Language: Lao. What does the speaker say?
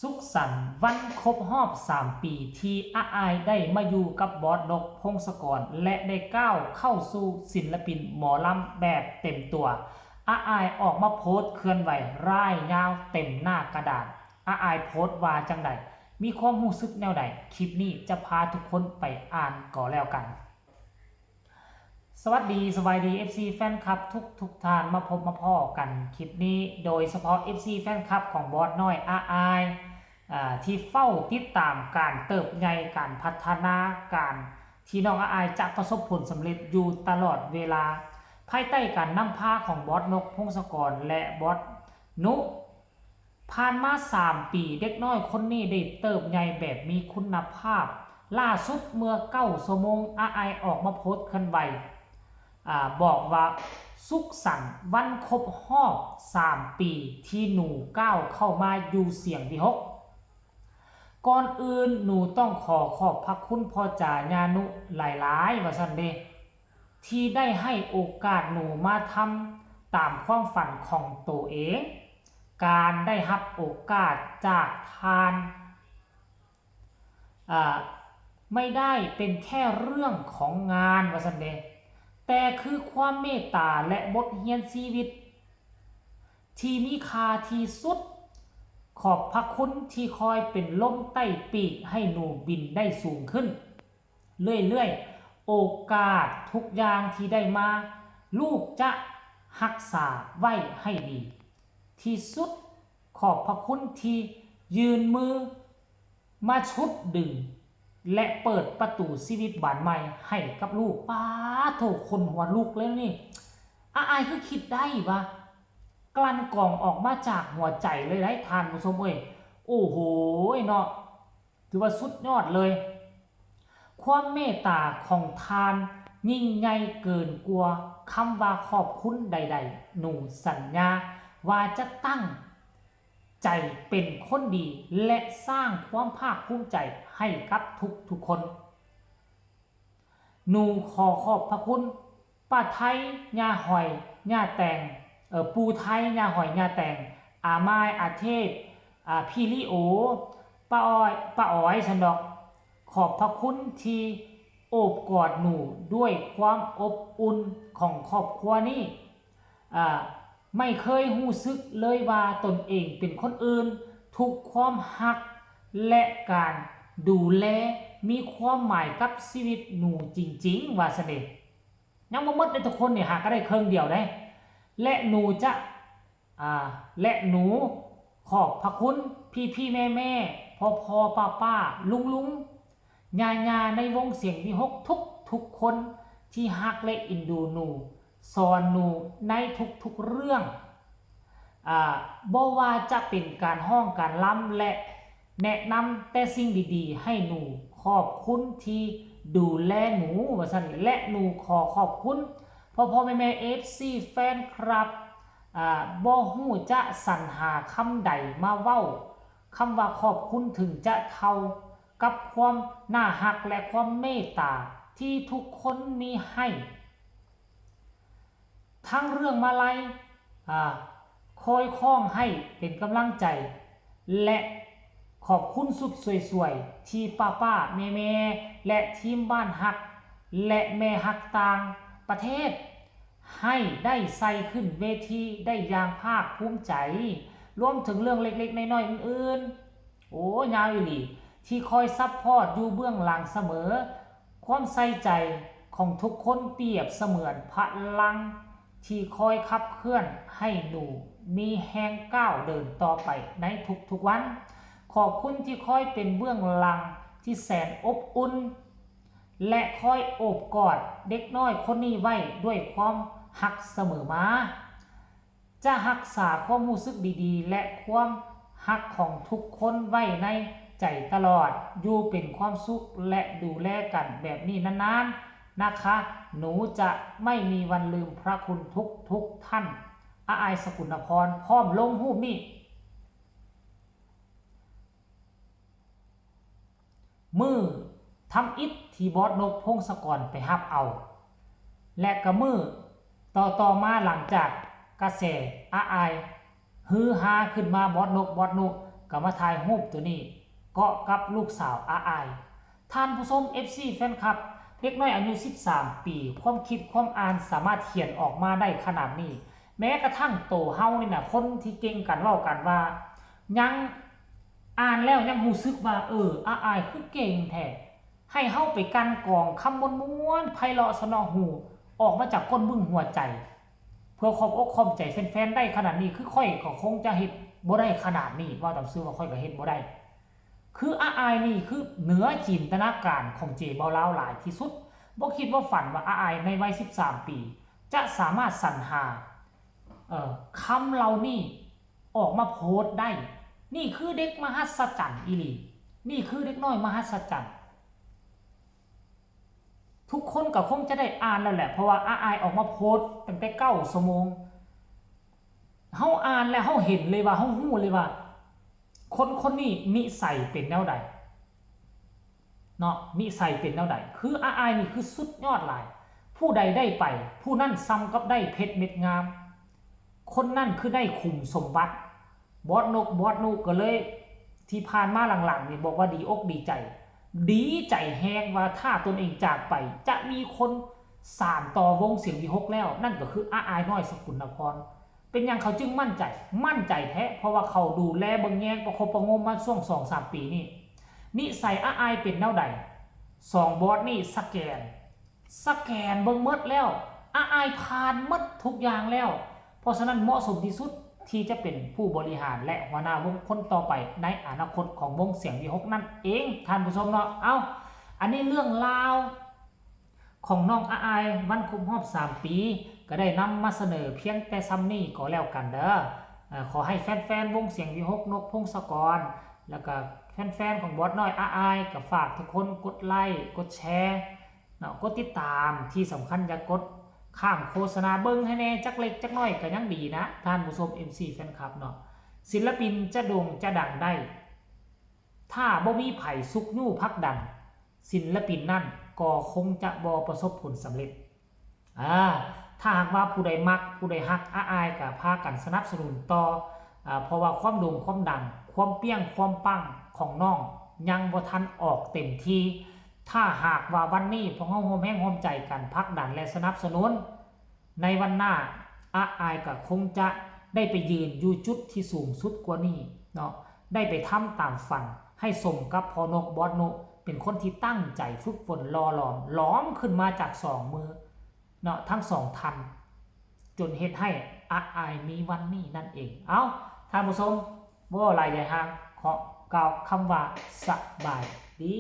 ສຸກສັນວັນຄົບຮອບສາມປີ ທີ່ອາອ້າຍໄດ້ມາຢູ່ກັບບອສນົກ ພົງສະກອນ ແລະ ໄດ້ກ້າວເຂົ້າສູ່ສິນລະປິນໝໍລຳແບບເຕັມຕົວ. ອາອ້າຍອອກມາໂພສເຄື່ອນໄຫວລາຍຍາວເຕັມໜ້າກະດານ. ອາອ້າຍໂພສວ່າຈັ່ງໃດ? ມີຄວາມຮູ້ສຶກແນວໃດ? ຄລິບນີ້ຈະພາທຸກຄົນໄປອ່ານກໍແລ້ວກັນ. ສະຫວັດດີ ສະບາຍດີ ເອັຟຊີ ແຟນຄລັບທຸກໆທ່ານ ມາພົບມາພໍ້ກັນຄລິບນີ້ ໂດຍສະເພາະ ເອັຟຊີ ແຟນຄລັບຂອງບອສນ້ອຍ ອາອ້າຍ ອາ ທີ່ເຝົ້າຕິດຕາມການເຕີບໃຫຍ່ ການພັດທະນາ ການທີ່ນ້ອງອາອ້າຍຈະປະສົບຜົນສຳເລັດຢູ່ຕະຫຼອດເວລາ ພາຍໃຕ້ການນຳພາຂອງບອສນົກ ພົງສະກອນ ແລະ ບອສນຸ. ຜ່ານມາສາມປີ ເດັກນ້ອຍຄົນນີ້ໄດ້ເຕີບໃຫຍ່ແບບມີຄຸນນະພາບ. ລ່າສຸດເມື່ອເກົ້າຊົ່ວໂມງ ອາອ້າຍອອກມາໂພສເຄື່ອນໄຫວ ອາ ບອກວ່າ ສຸກສັນວັນຄົບຮອບສາມປີ ທີ່ໜູກ້າວເຂົ້າມາຢູ່ສຽງວິຫົກ. ກ່ອນອື່ນໜູຕ້ອງຂໍຂອບພະຄຸນພໍ່ຈາຍ່ານຸຫຼາຍໆ ວ່າຊັ້ນເດ. ທີ່ໄດ້ໃຫ້ໂອກາດໜູມາທຳຕາມຄວາມຝັນຂອງໂຕເອງ. ການໄດ້ຮັບໂອກາດຈາກທ່ານ ອາ ໄມ່ໄດ້ເປັນແຄ່ເລື່ອງຂອງງານ ວ່າຊັ້ນເດ, ແຕ່ຄືຄວາມເມດຕາ ແລະ ບົດຮຽນຊີວິດທີ່ມີຄ່າທີ່ສຸດ. ຂອບພະຄຸນທີ່ຄອຍເປັນລົມໃຕ້ປີກໃຫ້ໜູບິນໄດ້ສູງຂຶ້ນ ເລື້ອຍໆ. ໂອກາດທຸກຢ່າງທີ່ໄດ້ມາ ລູກຈະຮັກສາໄວ້ໃຫ້ດີທີ່ສຸດ. ຂອບພະຄຸນທີ່ຍື່ນມືມາຊຸດດຶງ ແລະ ເປີດປະຕູຊີວິດບານໃໝ່ໃຫ້ກັບລູກ. ປາໂທ້ ຂົນຫົວລຸກເລີຍນີ້. ອາອ້າຍຄືຄິດໄດ້ວະ? ກະລັ່ນກອງອອກມາຈາກຫົວໃຈເລີຍໄດ໋ທ່ານຜູ້ຊົມເອີຍ. ໂອ້ໂຫຍເນາະ. ຖືວ່າສຸດຍອດເລີຍ. ຄວາມເມດຕາຂອງທ່ານຍິ່ງໃຫຍ່ເກີນກວ່າຄຳວ່າຂອບຄຸນໃດໆ. ໜູສັນຍາວ່າຈະຕັ້ງໃຈເປັນຄົນດີ ແລະ ສ້າງຄວາມພາກພູມໃຈໃຫ້ກັບທຸກໆຄົນ. ໜູຂໍຂອບພະຄຸນ ປ້າໄທ ຍ່າຫອຍ ຍ່າແຕງ ເອີ ປູ່ໄທ ຍ່າຫອຍ ຍ່າແຕງ ອາໝາຍ ອາເທດ ອາ ພີ່ລິໂອ ປ້າອ້ອຍ ປ້າອອຍ ຊັ້ນດອກ. ຂອບພະຄຸນທີ່ໂອບກອດໜູດ້ວຍຄວາມອົບອຸ່ນຂອງຄອບຄົວນີ້. ອາ ໄມ່ເຄີຍຮູ້ສຶກເລີຍວ່າຕົນເອງເປັນຄົນອື່ນ. ທຸກຄວາມຮັກ ແລະ ການດູແລມີຄວາມໝາຍກັບຊີວິດໜູຈິງໆ ວ່າຊັ້ນເດ. ຍັງບໍ່ໝົດເດ້ທຸກຄົນ, ນີ້ຫາກະໄດ້ເຄິ່ງດຽວເດ້. ແລະ ໜູຈະ ອາ ແລະ ໜູຂອບພະຄຸນພີ່ໆແມ່ໆ ພໍ່ໆປ້າໆລຸງໆ ຍ່າໆ ໃນວົງສຽງວິຫົກທຸກໆຄົນທີ່ຮັກ ແລະ ເອັນດູໜູ, ສອນໜູໃນທຸກໆເລື່ອງ. ອາ ບໍ່ວ່າຈະເປັນການຮ້ອງການລຳ ແລະ ແນະນຳແຕ່ສິ່ງດີໆໃຫ້ໜູ. ຂອບຄຸນທີ່ດູແລໜູ ວ່າຊັ້ນ. ແລະ ໜູຂໍຂອບຄຸນພໍ່ໆແມ່ໆ ເອັຟຊີ ແຟນຄລັບ. ອາ ບໍ່ຮູ້ຈະສັນຫາຄຳໃດມາເວົ້າ. ຄຳວ່າຂອບຄຸນເຖິງຈະເທົ່າ ກັບຄວາມໜ້າຮັກ ແລະ ຄວາມເມດຕາທີ່ທຸກຄົນມີໃຫ້. ທັງເລື່ອງມາໄລ ອາ ຄອຍຄ້ອງໃຫ້ເປັນກຳລັງໃຈ ແລະ ຂອບຄຸນຊຸດສວຍໆ ທີ່ປ້າໆແມ່ໆ ແລະ ທີມບ້ານຮັກ ແລະ ແມ່ຮັກຕ່າງປະເທດ ໃຫ້ໄດ້ໃສ່ຂຶ້ນເວທີໄດ້ຢ່າງພາກພູມໃຈ, ລວມເຖິງເລື່ອງເລັກໆນ້ອຍໆອື່ນໆ. ໂອ້ ຍາວອີ່ຫຼີ ທີ່ຄອຍຊັບພອດຢູ່ເບື້ອງຫຼັງສະເໝີ. ຄວາມໃສ່ໃຈຂອງທຸກຄົນປຽບສະເໝືອນພະລັງທີ່ຄອຍຂັບເຄື່ອນໃຫ້ໜູມີແຮງກ້າວເດີນຕໍ່ໄປໃນທຸກໆວັນ. ຂອບຄຸນທີ່ຄອຍເປັນເບື້ອງຫຼັງທີ່ແສນອົບອຸ່ນ ແລະ ຄອຍໂອບກອດເດັກນ້ອຍຄົນນີ້ໄວ້ດ້ວຍຄວາມຮັກສະເໝີມາ. ຈະຮັກສາຄວາມຮູ້ສຶກດີໆ ແລະ ຄວາມຮັກຂອງທຸກຄົນໄວ້ໃນໃຈຕະຫຼອດ, ຢູ່ເປັນຄວາມສຸກ ແລະ ດູແລກັນແບບນີ້ນານໆ ນະຄະ. ໜູຈະໄມ່ມີວັນລືມພະຄຸນທຸກໆທ່ານ. ອາອ້າຍ ສະກຸນນະພອນ ພ້ອມລົງຮູບນີ້. ມື້ທຳອິດທີ່ບອສນົກ ພົງສະກອນໄປຮັບເອົາ ແລະ ກະມື້ຕໍ່ໆມາຫຼັງຈາກກະແສອາອ້າຍຮືຮາຂຶ້ນມາ ບອສນົກ ບອສນຸ ກໍມາຖ່າຍຮູບໂຕນີ້ເກາະກັບລູກສາວອ້າອ້າຍ. ທ່ານຜູ້ຊົມ ເອັຟຊີ ແຟນຄລັບ, ເດັກນ້ອຍອາຍຸສິບສາມປີ ຄວາມຄິດຄວາມອ່ານສາມາດຂຽນອອກມາໄດ້ຂະໜາດນີ້, ແມ້ກະທັ່ງໂຕເຮົານີ້ນະ ຄົນທີ່ເກັ່ງກັນເວົ້າກັນວ່າ ຍັງ ອ່ານແລ້ວຍັງຮູ້ສຶກວ່າ ເອີ ອ້າອ້າຍຄືເກັ່ງແທ້. ໃຫ້ເຮົາໄປກັ່ນກອງຄຳມ່ວນໆ ໄພເລາະສະເນາະຫູ ອອກມາຈາກກົ້ນບຶ້ງຫົວໃຈ ເພື່ອຂອບອົກຂອບໃຈແຟນໆ ໄດ້ຂະໜາດນີ້ ຄືຂ້ອຍກໍຄົງຈະເຮັດບໍ່ໄດ້ຂະໜາດນີ້. ເວົ້າຕາມຊື່ວ່າຂ້ອຍກໍເຮັດບໍ່ໄດ້. ຄືອ້າອ້າຍນີ້ຄືເໜືອຈິນຕະນາການຂອງເຈເບົາລາວຫຼາຍທີ່ສຸດ. ບໍ່ຄິດບໍ່ຝັນວ່າອ້າອ້າຍໃນໄວສິບສາມປີ ຈະສາມາດສັນຫາ ເອີ ຄຳເຫຼົ່ານີ້ ອອກມາໂພສໄດ້. ນີ້ຄືເດັກມະຫັດສະຈັນອີ່ຫຼີ. ນີ້ຄືເດັກນ້ອຍມະຫັດສະຈັນ. ທຸກຄົນກໍຄົງຈະໄດ້ອ່ານແລ້ວແຫຼະ, ເພາະວ່າອ້າອ້າຍອອກມາໂພສຕັ້ງແຕ່ເກົ້າຊົ່ວໂມງ. ເຮົາອ່ານແລ້ວເຮົາເຫັນເລີຍວ່າ, ເຮົາຮູ້ເລີຍວ່າ ຄົນຄົນນີ້ນິໄສເປັນແນວໃດ. ເນາະ, ນິໄສເປັນແນວໃດ? ຄືອ້າອ້າຍນີ້ຄືສຸດຍອດຫຼາຍ. ຜູ້ໃດໄດ້ໄປ ຜູ້ນັ້ນສ່ຳກັບໄດ້ເພັດເມັດງາມ, ຄົນນັ້ນຄືໄດ້ຂຸມສົມບັດ. ບອດນົກ ບອດນຸ ກໍເລີຍ ທີ່ຜ່ານມາຫຼັງໆນີ້ ບອກວ່າດີອົກດີໃຈ, ດີໃຈແຮງວ່າຖ້າຕົນເອງຈາກໄປ ຈະມີຄົນສານຕໍ່ວົງສຽງວີຫົກແລ້ວ, ນັ້ນກໍຄືອ້າອ້າຍນ້ອຍ ສະກຸນນະຄອນ. ເປັນຫຍັງເຂົາຈຶ່ງໝັ້ນໃຈ? ໝັ້ນໃຈແທ້ ເພາະວ່າເຂົາດູແລເບິ່ງແຍງປະຄົບປະງົມມາຊ່ວງສອງສາມປີນີ້. ນິໄສອ້າອ້າຍເປັນແນວໃດ? ສອງບອດນີ້ສະແກນ, ສະແກນເບິ່ງໝົດແລ້ວ, ອ້າອ້າຍຜ່ານໝົດທຸກຢ່າງແລ້ວ. ເພາະສະນັ້ນເໝາະສົມທີ່ສຸດທີ່ຈະເປັນຜູ້ບໍລິຫານ ແລະ ຫົວໜ້າວົງຄົນຕໍ່ໄປໃນອະນາຄົດຂອງວົງສຽງວີຫົກນັ້ນເອງ ທ່ານຜູ້ຊົມເນາະ. ເອົ້າ, ອັນນີ້ເລື່ອງລາວ ຂອງນ້ອງອາອາຍ ວັນຄົບຮອບສາມປີ ກໍໄດ້ນຳມາສະເໜີພຽງແຕ່ຊ່ຳນີ້ກໍແລ້ວກັນເດີ. ເອີ ຂໍໃຫ້ແຟນໆ ວົງສຽງວີຫົກ ນົກ ພົງສະກອນ ແລ້ວກະແຟນໆ ຂອງບອດນ້ອຍອາອາຍ ກໍຝາກທຸກຄົນກົດໄລ ກົດແຊເນາະ ກົດຕິດຕາມ. ທີ່ສຳຄັນຢ່າກົດຂ້າມໂຄສະນາ ເບິ່ງໃຫ້ແດ່ ຈັກເລັກຈັກນ້ອຍກໍຍັງດີນະ ທ່ານຜູ້ຊົມ ເອັຟຊີ ແຟນຄລັບເນາະ. ສິນລະປິນຈະໂດ່ງຈະດັງໄດ້ ຖ້າບໍ່ມີໃຜຊຸກຍູ້ຜັກດັນ ສິນລະປິນນັ້ນກໍຄົງຈະບໍ່ປະສົບຜົນສຳເລັດ. ອາ ຖ້າຫາກວ່າຜູ້ໃດມັກ ຜູ້ໃດຮັກອາອາຍ ກໍພາກັນສະໜັບສະໜູນຕໍ່ ອາ ເພາະວ່າຄວາມໂດ່ງຄວາມດັງ ຄວາມປ່ຽງຄວາມປັງຂອງນ້ອງຍັງບໍ່ທັນອອກເຕັມທີ່. ຖ້າຫາກວ່າວັນນີ້ພວກເຮົາຮ່ວມແຮງຮ່ວມໃຈກັນຜັກດັນ ແລະ ສະໜັບສະໜູນ ໃນວັນໜ້າ ອາອາຍກໍຄົງຈະໄດ້ໄປຢືນຢູ່ຈຸດທີ່ສູງສຸດກວ່ານີ້ເນາະ, ໄດ້ໄປທຳຕາມຝັນ ໃຫ້ສົມກັບພໍ່ນົກ ບອດນຸ ເປັນຄົນທີ່ຕັ້ງໃຈຝຶກຝົນຫຼໍ່ຫຼອມ ຫຼອມຂຶ້ນມາຈາກສອງມືເນາະ ທັງສອງທ່ານ ຈົນເຮັດໃຫ້ອາອາຍມີວັນນີ້ນັ້ນເອງ. ເອົ້າ ທ່ານຜູ້ຊົມ ບໍ່ຫຼາຍໃຫຍ່ຫ່າງ ຂໍກ່າວຄຳວ່າສະບາຍດີ.